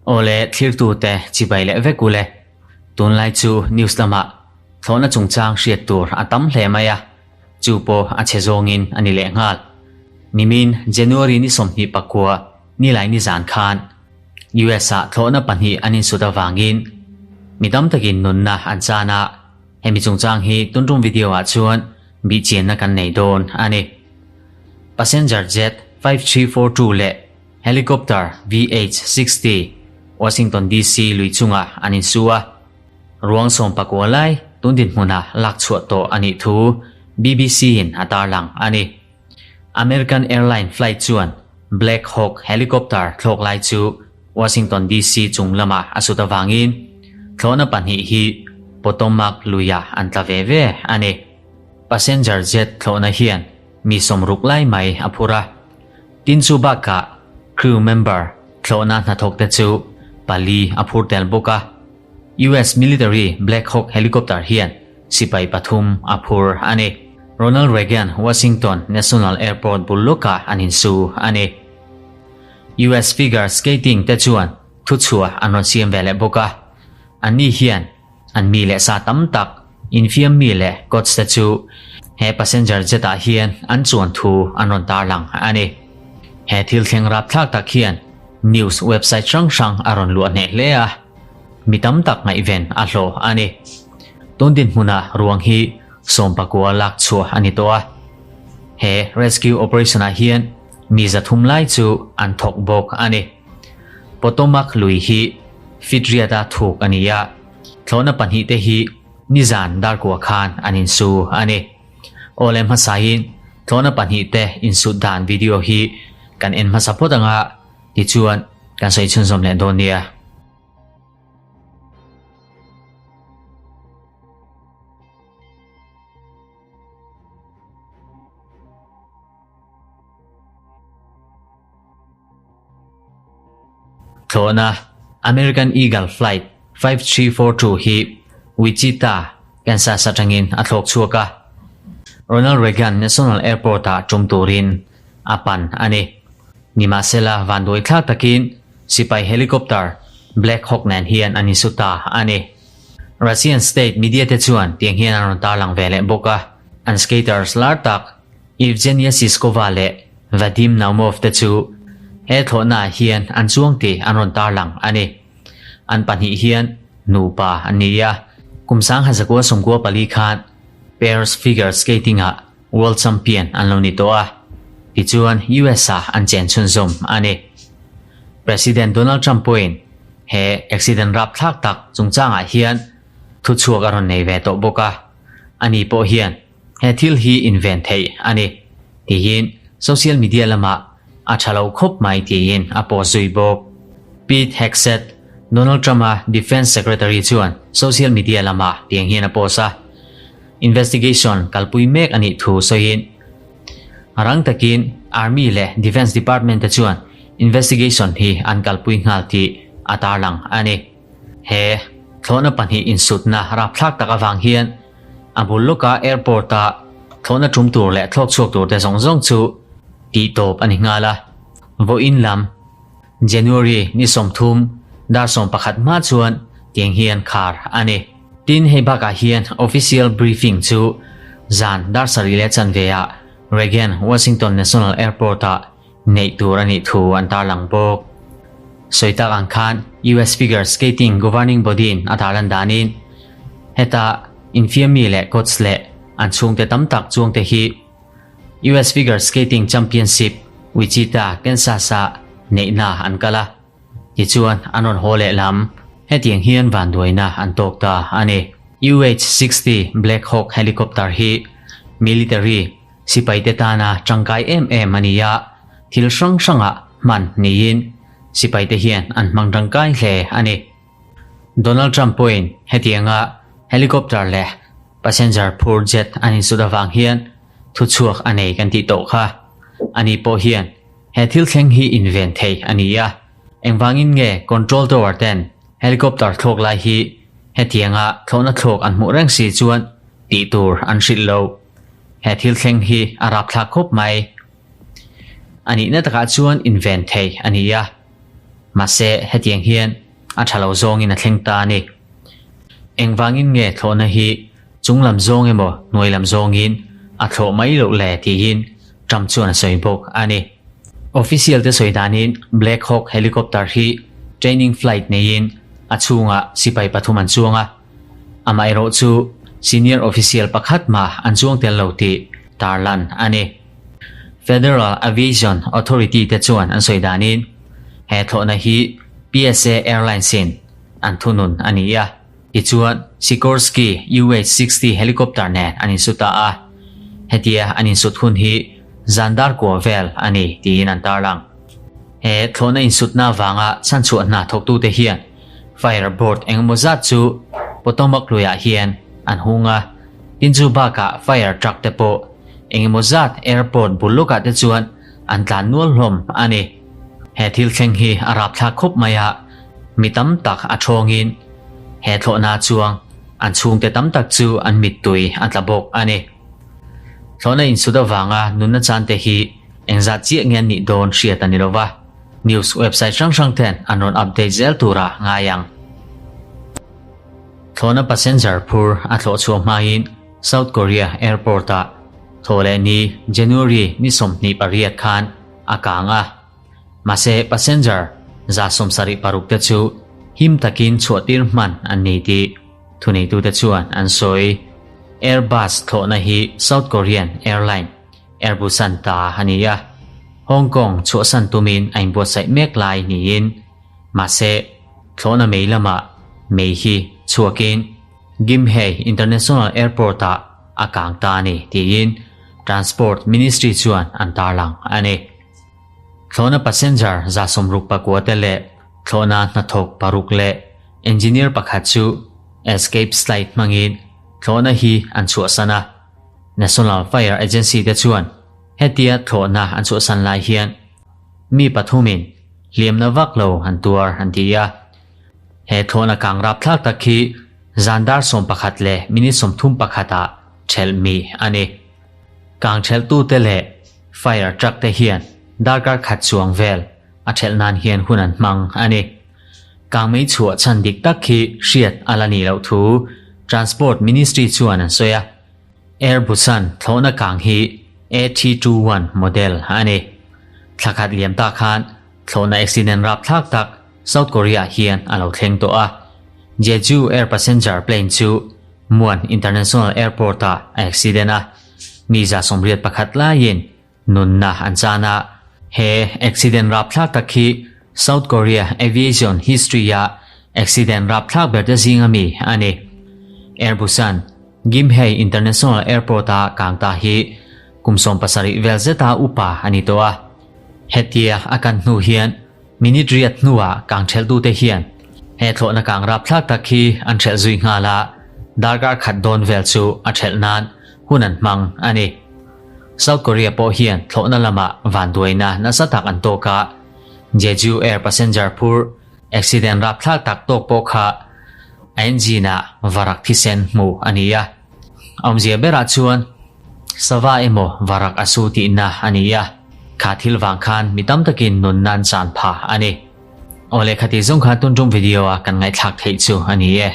Awle thlirtute chibai leh vek ule. Tunlai chu news lamah thlawhna chungchang hriat tur a tam hle mai a, chu pawh a chhe zawngin a ni leh nghal. Nimin January ni 29 nilai nizan khan US ah thlawhna pahnih an insut avangin mi tam takin nunna an chan a, hemi chungchang hi tuntum video ah chuan bihchianna kan nei dawn a ni. Passenger jet 5342 leh Helicopter VH-60 Washington DC lui chungah an insu a, ruang 19 lai tun dinhmunah lak chhuah tawh a nih thu BBC in a tarlang a ni. American Airline flight chuan Black Hawk helicopter thlawk lai chu Washington DC chung lamah a sut avangin thlawhna pahnih hi Potomac luiah an tla ve ve a ni. Passenger jet thlawhna hian mi 60 lai mai a phur a. Tin chu bakah crew member thlawhna hnathawkte chu pali a phur tel bawk a. US military Black Hawk helicopter hian sipai pathum a phur a ni. Ronald Reagan Washington National Airport bul lawkah an insu a ni. US figure skating te chuan thuchhuah an rawn siam ve leh bawk a. Anni hian an mi leh sa tam tak infiam mi leh coach te chu he passenger jet ah hian an chuan thu an rawn tarlang a ni. He thil thleng rapthlak tak hian news website hrang hrang a rawn luah hneh hle a. Mi tam tak ngaihven a hlawh a ni. Tun dinhmunah ruang hi 19 lak chhuah a ni tawh a. He rescue operation ah hian mi 300 lai chu an thawk bawk a ni. Potomac lui hi Fitriata thuk a ni a, thlawhna pahnih te hi nizan darkua khan an insu a ni. Awle hmasain thlawhna pahnih te insut dan video hi kan en hmasa phawt anga tichuan kan sawi chhunzawm leh dawn nia. Thlawhna American Eagle Flight 5342 hi Wichita, Kansas atangin a thlawk chhuak a, Ronald Reagan National Airport-ah tum turin a pan a ni. Nimahsela vanduai thlak takin sipai helicopter Black Hawk nen hian an insu ta a ni. Russian state media te chuan tiang hian an rawn tarlang ve leh bawk a, an skaters lar tak Evgenia Siskova leh Vadim Naumov te chu he thlawhnaah hian an chuang tih an rawn tarlang a ni. An pahnih hian nupa an ni a, kum 1994 khan pairs figure skating-ah World Champion an lo ni tawh a, tichuan US-ah an chen chhunzawm a ni. President Donald Trump pawhin he accident rapthlak tak chungchangah hian thuchhuak a rawn nei ve tawh bawk a, ani pawh hian he thil hi inven theih a ni tiin social media lamah a tha lo khawp mai tiin a post zui bawk. Pete Hegseth, Donald Trump-a Defence Secretary chuan social media lamah tiang hian a post a. Investigation kalpui mek a nih thu sawiin rang takin Army leh Defence Department te chuan investigation hi an kalpui nghal tih a tarlang a ni. He thlawhna pahnih insutna rapthlak tak avang hian a bul lawka airport a thlawhna tum tur leh thlawk chhuak tur te zawng zawng chu tih tawp a ni nghal a. Vawiin lam January ni 30 dar 11 hma chuan tiang hian khar a ni. Tin hei bakah hian official briefing chu zan dar 7 leh chanve ah Reagan Washington National Airport ah neih tur a nih thu an tarlang bawk. Sawi tak ang khan US Figure Skating Governing Body in a tarlan danin heta infiammi leh coach leh an chhungte tam tak chuangte hi US Figure Skating Championship Wichita, Kansas ah neihna an kal a, tichuan an rawn haw leh lam. Hetiang hian vanduaina an tawk ta a ni. UH-60 Black Hawk helicopter hi military sipaite tana tangkai em em a ni a, thil hrang hrangah hman niin sipaite hian an hmang tangkai hle a ni. Donald Trump pawhin hetianga helicopter leh passenger phur jet an insut avang hian thuchhuak a nei kan tih tawh kha. Ani pawh hian he thil thleng hi inven thei a ni a, engvangin nge control tower ten helicopter thlawk lai hi hetianga thlawhna thlawk an hmuh reng si chuan tih tur an hrilh lo. He thil thleng hi a rapthlak khawp mai. A nihna takah chuan inven thei a ni a, mahse hetiang hian a tha lo zawngin a thleng ta a ni. Engvangin nge thlawhna hi chung lam zawng emaw hnuai lam zawngin a thlawh mai loh le tiin Trump chuan a sawi bawk a ni. Official te sawi danin Black Hawk helicopter hi training flight neiin a chhungah sipai pathum an chuang a, amaherawh chu senior official pakhat mah an chuang tel lo tih tarlan a ni. Federal Aviation Authority te chuan an sawi danin he thlawhna hi PSA Airlines in an thunun a ni a. Tichuan, Sikorsky UH-60 helicopter nen an insu ta a, hetia an insut hun hi zan dar kua vel a ni tiin an tarlang. He thlawhna insutna avanga chhanchhuah hna thawktute hian fire board engemaw zat chu Potomac luiah hian an hung a, tin chu bakah fire truck te pawh engemaw zat airport bul lawkah te chuan an tlan nual hlawm a ni. He thil thleng hi a rapthlak khawp mai a, mi tam tak a thawngin he thlawhna chuang an chhungte tam tak chu an mittui a tla bawk a ni. Thlawhna insut avanga nunna chante hi engzat chiah nge an nih dawn hriat a ni lo va, news website hrang hrang ten an rawn update zel tura ngai ang. Thlawhna passenger phur a thlawh chhuah hmain South Korea airport-ah Thawhlehni January ni 28 khan a kang a. Mahse, passenger 76 te chu him takin chhuahtir hman an ni tih thuneitute chuan an sawi. Airbus thlawhna hi South Korean airline Airbusan ta a ni a, Hong Kong chhuahsan tumin a inbuatsaih mek lai niin, mahse, thlawhna mei lamah mei hi chhuakin Gimhae International Airport-ah a kang ta a ni tiin Transport Ministry chuan an tarlang a ni. Thlawhna passenger 69 te leh thlawhna hnathawk paruk leh engineer pakhat chu escape slide hmangin thlawhna hi an chhuahsan a. National Fire Agency te chuan hetia thlawhna an chhuahsan lai hian mi pathumin hliamna vak lo an tuar an ti a. He thlawhna kang rapthlak tak hi zan dar 11 leh minute 31 ah thelh mi a ni. Kang thelhtute leh Fire truck te hian darkar khat chuang vel a thelh nan hian hun an hmang a ni. Kangmei chhuah chhan dik tak khi hriat a la nih loh thu Transport Ministry chuan an sawi a. Air Busan thlawhna kang hi A321 model a ni. Thla khat liam ta khan thlawhna accident rapthlak tak South Korea hian a lo thleng tawh a. Jeju Air passenger plane chu Muan International Airport-ah a accident a. Mi 81 laiin nunna an chan a, he accident rapthlak tak hi South Korea aviation history-a accident rapthlak ber te zinga mi a ni. Air Busan, Gimhae International Airport-a kang ta hi kum 17 vel zeta upa a ni tawh a. Hetia a kan hnu hian Minute riat hnuah kang thelhtute hian he thlawhna kang rapthlak tak hi an thelh zui nghal a, darkar khat dawn vel chu a thelh nan hun an hmang a ni. South Korea pawh hian thlawhna lamah vanduaina nasa tak an tawk a, Jeju Air passenger phur accident rapthlak tak tawk pawh kha a engine-ah varak thisen hmuh a ni a. Awmzia berah chuan sava emaw varak a su tihna a ni a, kha thil vang khan mi tam takin nun nan chan pha a ni. Aw lehkha tih zawng kha tun tum video a kan ngaihthlak theih chu a ni e.